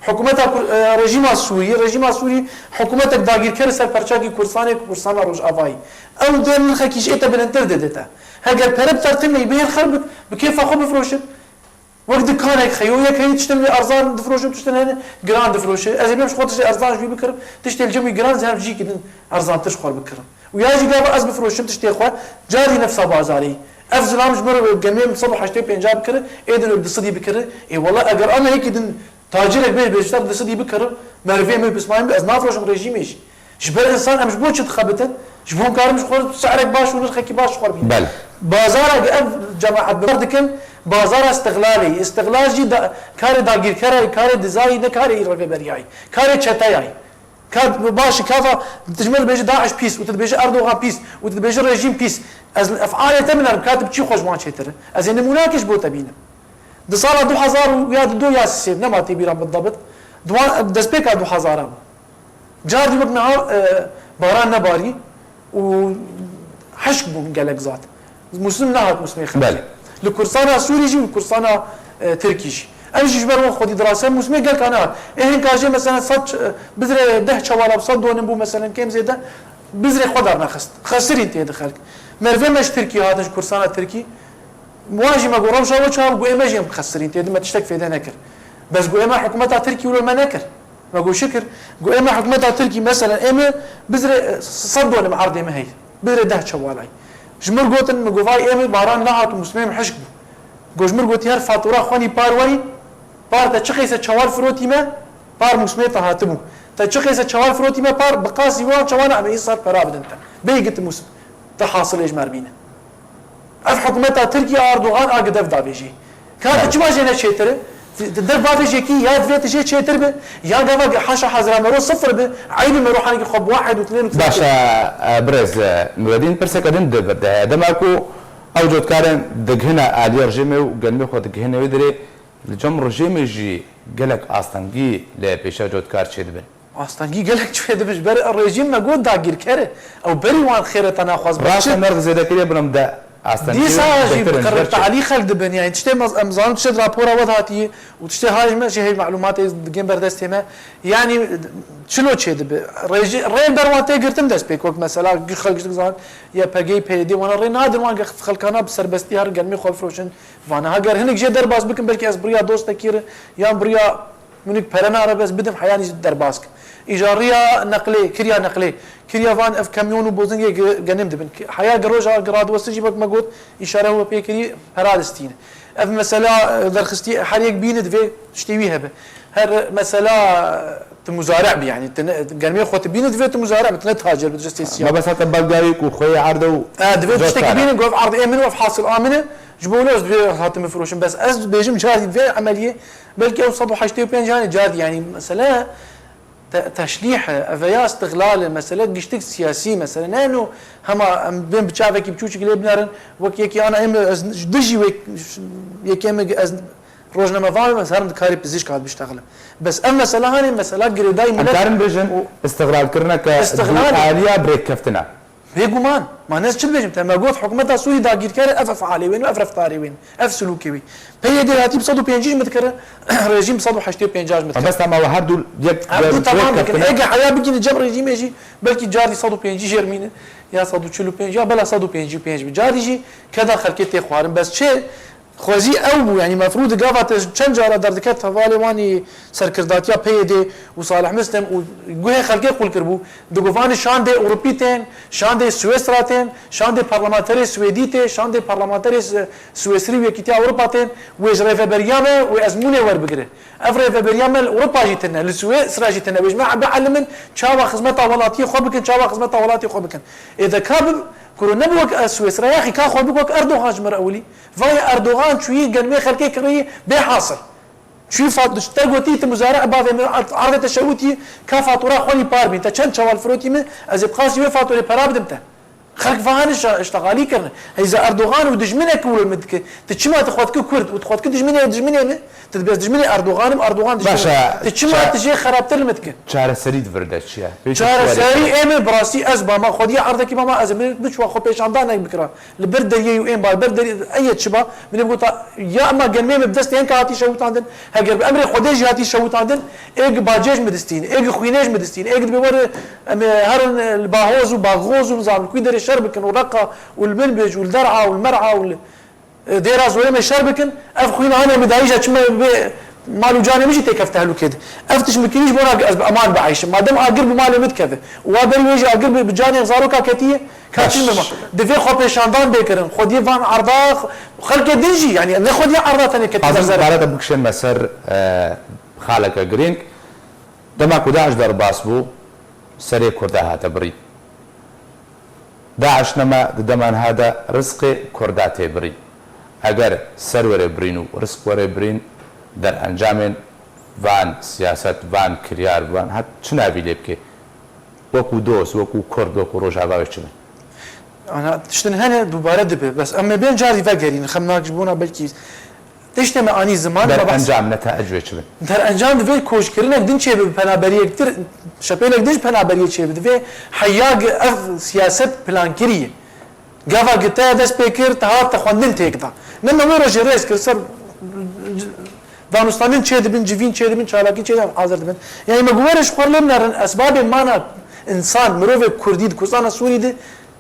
hikûmeta Kur-, e, rejîma Sûrî, rejîma Sûrî hikûmetek dagîrker li ser perçakî Kurdistanê, Kurdistana Rojavayî. Ew dê nirxekî ji ê te bilindtir dide te. Heger pere bi te re tune ye, bihêl xelk bi, bi kêfa xwe bifroşin. Wek dikanek xeyo, yek heyî tiştin wê erzan difroşin, tiştin hene giran difroşe. Ez ê bêm ji xwe tiştê erzan ji wî bikirim, tiştê li cem wî giran ez ê hem ji cîkî din erzantir ji xwe bikirim. Û ya jî gava ez bifroşim tiştê xwe, carî nefsa bazarê. Ev zilam ji min re gemê min sed û heştê û pênc bikire, ê din wek du sedî bikire. Ê wela eger ana yekî din tacirek bê, bê ji te re du sedî bikire, merivê min, pismamê min, ez nafroşim rejîmê jî. Ji ber insan em ji bo çi dixebitin? Ji bo em karin ji xwe se'rek baş û nirxekî baş ji xwe bînin. Belê. Bazara ev cemaet bi dikin, bazara îstixlalê. Îstixlal jî da, karê dagîrkerayî, karê dizayî, ne karê rêveberiyayî. Karê çeteyayî. Ka baş e, ka va, tu ji min dibêjî DAIŞ pîs û tu dibêjî Erdogan pîs û tu dibêjî rejîm pîs. Ez li efalê te binerim, ka tu bi çi xwe ji wan çêtir e? Ez ê nimûneyekê ji bo te bînim. Di sala du hezar û ya du ya sê, nema tê bîra min didabit, di wan, destpêka du hezar bû. Car dî wek niha, e, baran nebarî û hişk bûn gelek zat. Mûsim nehat mûsimê xemê. Belê. Li Kurdistana Sûrî jî û Kurdistana, e, Tirkî jî. Ev jî ji ber wan xwedî dirase mûsimê gelka nehat. Ê hinka jê mesela sed ç-, bizrê deh çewala bi sed donim bû mesela kêm zêde bizrê xwe dernexist. Xesirîn tê di xelk. Mervê me ji Tirkî hatin ji Kurdistana Tirkî. Wan jî me got rewşa we çawa bû, ê me jî em xesirîn tê di me tiştek fêde nekir. Bes got ê me hikûmeta Tirkî wilo me nekir. Me got şikir. Got ê me hikûmeta Tirkî mesela ê me bizrê, e, sed donim erdê me heye. Bizrê deh çewalay. Ji mir gotin, min got vay ê me baran nehat û mûsimê me hişk bû. Got ji mir gotî her fatura xwenî par werî, par te çi qeyse çewal firotî me, par mûsimê te hatibû. Te çi qeyse çewal firotî me par, bi qasî wan çewana em ê îsal pera bidin te. Bêyî gitim mûsim, te hasilê ji me re bîne. Ev hikûmeta Tirkiye Erdogan a gi dev davêjî. Ka tu çima jê ne çêtir e? Ti, ti dev bavêjekî ya divê tu jê çêtir bi, ya gava haşa hazira mero sifir bi, eybi mero hanekî xwe bi wahed û tnên û Baş e, e, birêz, e, Nuredîn, pirseke din di vir de heye. Dema ku ew cotkarên digihine aliyê rejîmê û genimê xwe digihine wê dirê, li cem rejîmê jî gelek astengî li pêşiya cotkar çêdibin. Astengî gelek çêdibin ji ber rejîm me got dagîrker e. Ew berî wan xêreta naxwaz Rast e, nerx zêdekiriyê bûn em de astengî Dîsa jî bêhtir in, bi ji ber çi? Talî xelk dibin. Yani tiştê mez-, em zanin tiştê di rapora we de hatiye û tiştê hay me jî hey malûmatê digên ber destê me. Yani çilo çêdibe. Rêjî-, rê ber wan tê girtin dest pê wek mesela gi-, xelk ji dizanin Y P G, P Y D wana rê nadin wan ge-, xelkana bi serbestî herin genimê xwe bifiroşin. Vana heger hinek jê derbas bikin belkî ez bi riya dostekî re yan bi riya Mûnik pere nare bes bidim heyanî derbas kim. Îja riya neqlê, kiriya neqlê, kiriya van ev kamyon û bozingê ge-, genim dibin. Ki-, heya gi roja gi radiwestin jî wek me got, îşare we pê kirî, pera distîne. Ev mesela, e, derxistî her yek bîne divê tiştê wî hebe. Her mesela, e, tu muzare bî, yanî tu ne, germê xwe tu bîne divê tu muzare bî, tu ne tacir bî, tu ne sêsiya. Mebesta te belgayê ku xweyê erde û E, divê tiştekî bîne, gov erd ê min û ev hasil a min e, ji bo wilo ez divê hatim bifiroşim. Bes ez dibêjim, carî divê emeliyê, belkî ew sed û heştê û pênc yanî carî, yanî mesele te-, teşlîh e, ev ya îstixlal e, mesele giştik siyasî mesele. Ne no hema em bên bi çavekî biçûçik lê binerin, wek yekî ana em ez ji dijî wek yekê min ez rojnamevan bim, ez herim di karê pizîşk hat biştexlim. Bes ev mesela hanê mesela girêdayî Em milet karin bêjin, û îstixlalkirineke Îstixlal e. Aliya birêkkeftina. Bêguman, ma ne ez çi dibêjim te? Me got hikûmeta Sûrî dagîrker e, ev efalê wê ne, ev reftarê wê ne, ev silûkê wê. P Y D hatî bi sed û pêncî ji min dikir, rejîm bi sed û heştê û pênc ji min dikir. Mebesta me we her du yek Her du temam dikin. Ê ge heya bigîne cem rejîmê jî belkî carî sed û pêncî jêr mîne, ya sed û çil û pênc, ya bela sed û pêncî û pênc bi. Carî jî keda xelkê tê xwarin. Bes çi? Xwezî ew bû, yanî mefrûd gava te çend cara derdiket hevalê wanî serkirdatiya P Y D û Salih Muslim û guhê xelkê qul kiribû. Digovan şandê Ewropî tên, şandê Swêsra tên, şandê parlamenterê Swêdî tê, şandê parlamenterê S-, Swêsrî û Yekîtiya Ewropa tên, wê ji rêveberiya me wê ezmûnê werbigire. Ev rêveberiya me li Ewropa jî tine, li Swêsra jî tine. Wê ji me bielimin çawa xizmeta welatiyê xwe bikin, çawa xizmeta welatê xwe bikin. Ê de ka bim, kuro ne bi wek ez Swêsra, yaxî ka xwe bi wek Erdogan ji me re ewilî. Vay Erdogan çûyî genimê xelkê kirî bê hasil. Çûyî fat-, te gotî tu muzare bavê min ard-, ardê te şewitî ka fatura xwenî par bîn. Te çend çewal firotî min, ez ê bi qasî wê faturê pera bidim te. Xelk vahane şa-, iştexalî kirine. Heyza Erdogan û dijminek wilo min dike. Tu çima tu xwe dike Kurd û tu xwe dike dijminê dijminê min? Tu dibê ez dijminê Erdogan im, Erdogan dijmin Baş e, Tu çima ça-, tu jê xerabtir li min dike? Çareserî di vir de çi ye? Pêşî Çareserî çareserî. Ê min bi rastî ez bama xwediyê erdekî bama ez ê min biçwa xwe pêşandanek bikira. Li ber deriyê û ên bar ber deriyê eye çi ba? Min ê bigota ya ema genmê min bi destê hinka hatî şewitandin, heger bi emrê Xwedê jî hatî şewitandin, ê gi bacê ji min distîn, ê gi xwînê ji min distîn, ê gi dibê were em ê herin li Bahoz û Baxoz û nizam li kwî derê şer bikin û Reqa û li Minbêc û li Der'a û li Mer'a û li Dêra Zorê me şer bikin, ev xwîna hanê min dayî je çime bê mal û canê min jî têkef tehlûkê de. Ev tişt min kirî ji bo na ez bi eman bieyşim. Madem agir bi malê min dikeve û wa berî wê jî agir bi, bi canê zaroka ketiye, ka Baş. çi min ma? Divê xwepêşandan bê kirin. Xwediyê van erda, xelkê din jî, yani ne xwediyê erda tenê ketiye Azim berzere. Barada bikişên me ser, e, xaleke girîng. Dema ku DAIŞ derbas bû, serê Kurda hate birîn. DAIŞ nema di dema niha de rizqê Kurda tê birîn. Eger ser were birîn û rizq were birîn, derencamên van siyaset, van kiryar, van her çi navî lê bike, wekû dost, wekû Kurd, wekû Rojava wê çi bin? Ana, tiştin hene dubare dibe. Bes em ê bên carî vegerîn. Xemnak ji bona belkî tiştê me anî ziman, me behs Derencam, netaic wê çi bin? Derencam divê koçkirinek din çêbe bi penaberiyek tir, şepêlek din ji penaberiyê çêbe. Divê heya gi ev siyaset plankirî ye. Gava gi te dest pê kir, te hat te xwendin têk da. Ne me wê rojê rêz kir ser Danûstanên çêdibin, civîn çêdibin, çalakî çêdibin, hazir dibin. Yanî me guherê ji xwe lê binerin, esbabê mana însan, mirovê Kurdî di Kurdistana Sûrî de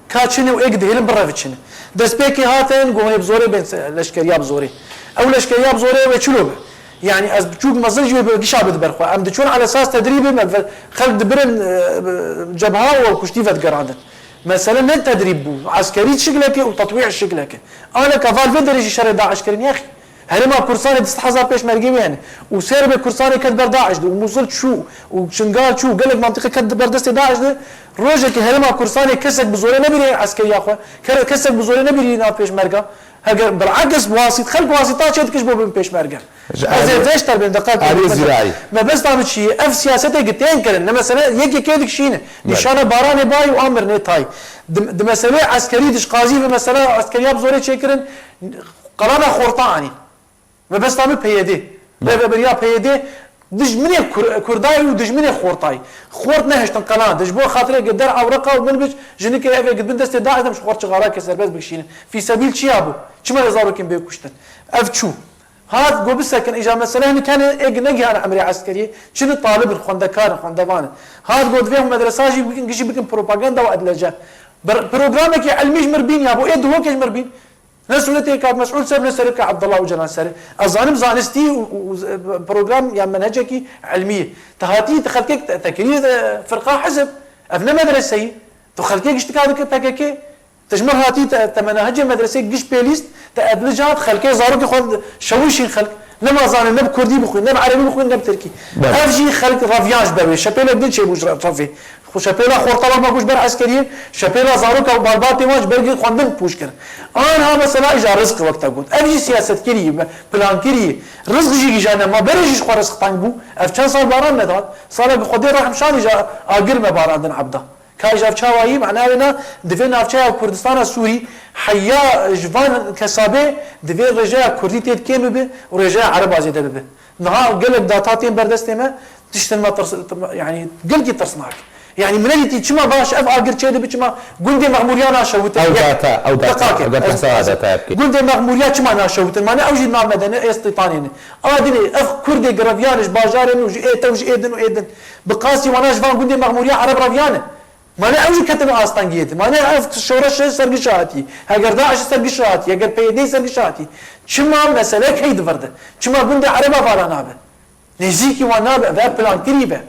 ka çi ne û êk dihêlin birevçin. Destpêkê hatin, got hê bi zorê bên se-, leşkeriya bi zorê. Ew leşkeriya bi zorê wê çilo be? Yanî ez çûk mezin jî wê bi gişa bide ber xwe. Em diçûn ala esas tedrîbê me ve-, xelk dibirin, e, cebha û kuştî vedigerandin. Mesele ne tedrîb bû. Eskerî şikleke û tetwî şikleke. Aneka val vê derê jî şerê DAIŞ kirin, yexî. Herêma Kurdistanê du sed hezar pêşmergê wê hene. Û sê erebê Kurdistanê ket ber DAIŞ de. Û Mûsil çû. Û Şingal çû. Gelek mentiqe ket ber destê DAIŞ de. Rojekê Herêma Kurdistanê kesek bi zorê nebirî eskeriya xwe. Ke-, kesek bi zorê nebirî nav pêşmerga. Heger bilakis wasît, xelk wasîta çê dikiş bo bin pêşmerge. Ji Ez ê alî, vê ji terbên deqa alî zîrayî. Mebesta min çi ye? Ev siyasetê ki tên kirin. Ne mesele yek yekê dikişîne. Belê. Nîşana baranê bay û amir nê tay. Di, di meselê eskerî dişqazî ve mesela eskeriya bi zorê çêkirin. Qelana xorta anî. Mebesta min P Y D. Belê. Rêveberiya P Y D dijminê Kur-, Kurdayî û dijminê xortayî. Xort nehiştin qelan. Dij bo xatirê ki der ewreqa û min biç, jinikê evê ki bin destê DAIŞ dem ji xort çixarake serbest bikişînin. Fîsebîl çiya bû? Çima lê zarokên bê kuştin? Ev çû. Hat got bisekin, îja mesele hinik hene, ê gi negihane emrê eskeriyê. Çi ne talib in, xwendekar in, xwendevan in. Hat got vê medresa jî bikin, gişî bikin propaganda û edlece. Bir-, programekî ilmî ji mir bîn ya bo, ê duhokê ji mir bîn. Ne sûretê Kak Mesûd ser, ne serê Kak Abdullah Ocalan ser. Ez zanim zanistî û, û, û, program ya menhecekî ilmî. Ti hatî, ti xelkek te, te kirî, e, firqa hizb. Ev ne medreseyî. Tu xelkê giştika dike P K K. Te ji me hatî te, te menahecê medresê giş pêlîst, te edlica, xelkê zarokê xwe şewişîn xelk. Nema zanê ne bi kurdî bixwîn, ne bi erebî bixwîn, ne bi tirkî. Belê. Ev jî xelk reviyan ji ber wê. Şepêlek din çêbû ji re-, revê. Xwe şepêla xorta wek me ku ji ber eskeriyê, şepêla zaroka û balbatê wan ji ber xwendin pûç kirin. Anha mesela îja rizq wek te got. Ev jî siyasetkirî, plankirî. Rizq jî gijane ma berê jî ji xwe rizq teng bû. Ev çend sal baran nedat. Salek Xwedê rehm şan îja agir me barandin ebda. Ka îja çawayî, mena wê na, di vê navçeya Kurdistana Sûrî, heya ji van kesabê, divê rêjeya Kurdî tê kêm bibe û rêjeya Ereba zêde bibe. Niha gelek data tên ber destê me, tiştin me tirs-, yanî gelkî tirsnak. Yanî min nedîtî çima baş ev agir çê dibe, çima gundê Mexmûriya naşewite. Ew data, ew data, Deqakê, ew data, ez, hesa ez, data bikê. Gundê Mexmûriya çima naşewite? Mane ew jî nav me de ne, ê Stîtanê ne. A dinê, ev Kurdê greviyane ji bajarê min û ji ê te û ji ê din û ê din. Bi qasî wana ji van gundê Mexmûriya Ereb reviyane. Mane ew jî ketine astengiyê de. Mane ev şoreşê sergiş hatî. Heger DAIŞ sergiş hatî, heger P Y D sergiş hatî. Çima meselek hey di vir de? Çima gundê Ereba vala nabe? Nêzîkî wan nabe, ev plankirî be.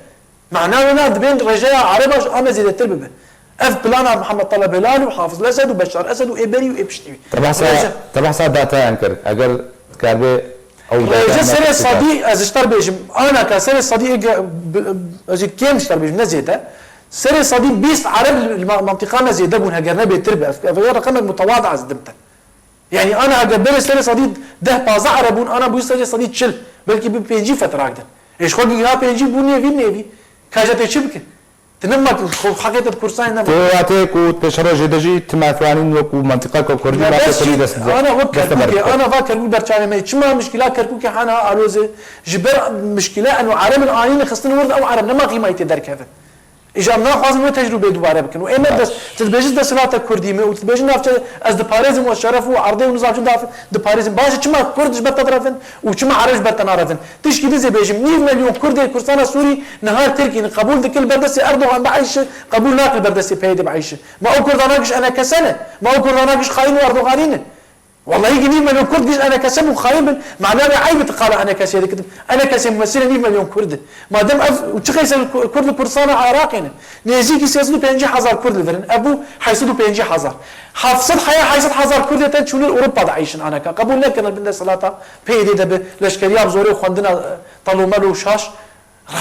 Mana wê na dibên rêjeya Ereba ji ame zêdetir bibe. Ev plana Mihemed Taleb Hilal û Hafiz Esed û Beşar Esed û ê berî û ê piştî wî. Te behsa, Rêje- te behsa datayan kir. Eger dikaribe ew Rêje data serê sedî, ez ji te bêjim, anaka serê sedî ê ge-, bi-, ez ê kêm ji te bêjim, ne zêde. Serê sedî bîst Ereb li ma-, mantîqa me zêde bûn, heger ne bêtir be. Ev, ev ya reqemek mutewada ez dim te. Yanî ana eger berê serê sedî deh pazdeh Ereb bûn, ana bû serê sedî çil, belkî bi pêncî fetirak din. Ê ji xwe giha pêncî bû nêvî, nêvî. Ka ji te çi bikin? Ti nema ku xwe heqê te di kursanê nema. Tê watê ku pêşerojê de jî ti matwanîn wekû mantîqa ku Kurdî Ne matê bes Kurdî jî, dest ana wek dest Kerkûkê, berkete. Ana va Kerkûk berçavê me. Çima mişkila Kerkûkê hana alozê? Ji ber mişkila eno Erebin anîne xistin wir de ew Ereb nema qîmayî tê derkevin. Îja em naxwazin wê tecrûbeyê dubare bikin. Û ê me Baş. dest, tu dibêjî desthilata Kurdî me û tu dibêjî navçe ez diparêzim û şeref û erdê û nizam çi daf-, diparêzim. Baş e, çima Kurd ji ber te direvin û çima Ereb ji ber te narevin? Tişkî din zê bêjim, nîv milyon Kurdê Kurdistana Sûrî nihar Tirkî ne qebûl dikin li ber destê Erdogan bieyşe, qebûl nakin li ber destê P Y D bieyşe. Ma ew Kurda nakiş enekese ne? Ma ew Kurda nakiş xayîn û Erdoganî ne? Wellahî ki nîv milyon Kurd giş enekese bû xayîn bin, mana wê eyb ti qala enekesê dikitin. Enekesê mumesîlê nîv milyon Kurd e. Madem ev, çi qeyse Kurd li Kurdistana Iraqê ne? Nêzîkî sê sed û pêncî hezar Kurd li vir in. Ev bû heyt sed û pêncî hezar. Heft sed heya heyt sed hezar Kurdê te çûne Ewropa de eyşin aneka. Qebûl nekirin bin desthilata P Y D de bi leşkeriya bi zorê û xwendina, e, telomel û şaş.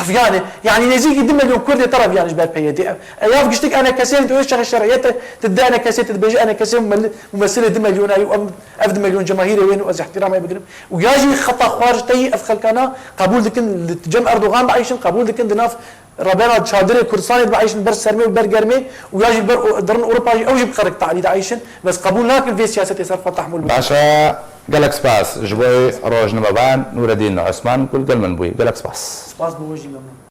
Reviyane. Yanî nêzîkî du milyon Kurdê te reviyane ji ber P Y D. Ev, ev giştik enekesê tu şerê şeriyete, tu di enekesê tu dibêjî enekesê mumel-, mumesilê du milyon ay û em, ev du milyon cemahîrê wê û ez îhtîramê bigirim. Û ya jî xeta xwar ji te yî ev xelkana qebûl dikin li cem Erdogan bieyşin, qebûl dikin di nav Rebera çadirê Kurdistanê dibe eyşin ber sermê û ber germê û ya jî ber o-, dirin Ewropa jî ew jî bi qerik talî de eyşin. Bes qebûl nakin vê siyasetê ser xwe tehmûl bikin. Baş e, gelek spas ji bo rojnamevan Nûredîn Osman ku li gel min bûyî. Gelek spas. Spas bo we jî, memnûn.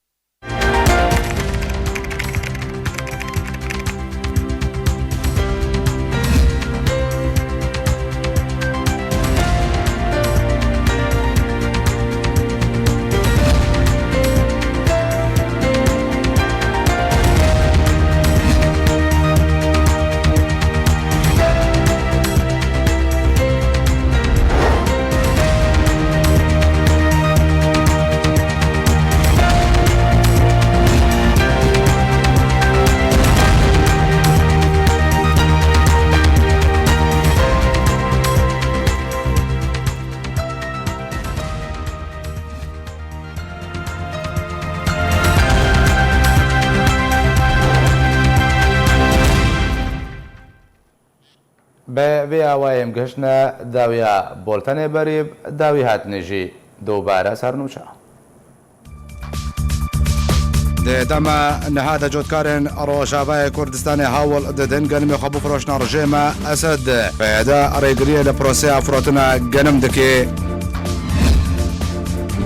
Bi vê awayê em gihiştine dawiya boltenê berî, dawî hatinê jî dubare ser nûçe. Di dema niha de cotkarên Rojavayê Kurdistanê hewl didin genimê xwe bifroşne rejêma Esed. P Y D rêgiriyê li proseya firotina genim dike.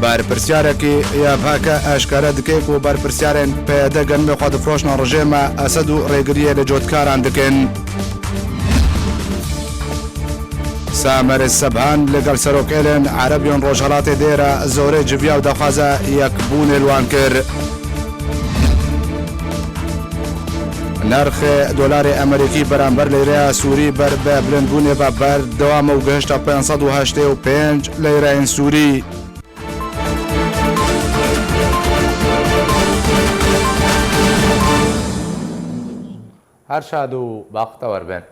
Berpirsiyarekî Y P G eşkere dike ku berpirsiyarin P Y D genimê xwe difroşne rejêma Esed û rêgiriyê li cotkaran dikin. Samer Sebhan li gel serokêlên Ereb yên Rojhelatê Dêra Zorê civiya û daxwaza yekbûnê li wan kir. Nerxê dolarê Amerîkî beramber leyreya Sûrî ber bi bilindbûnê ve berdewam e û gihişte pênc sed û heştê û pênc leyreyên Sûrî. Her şad û baxtewer bin.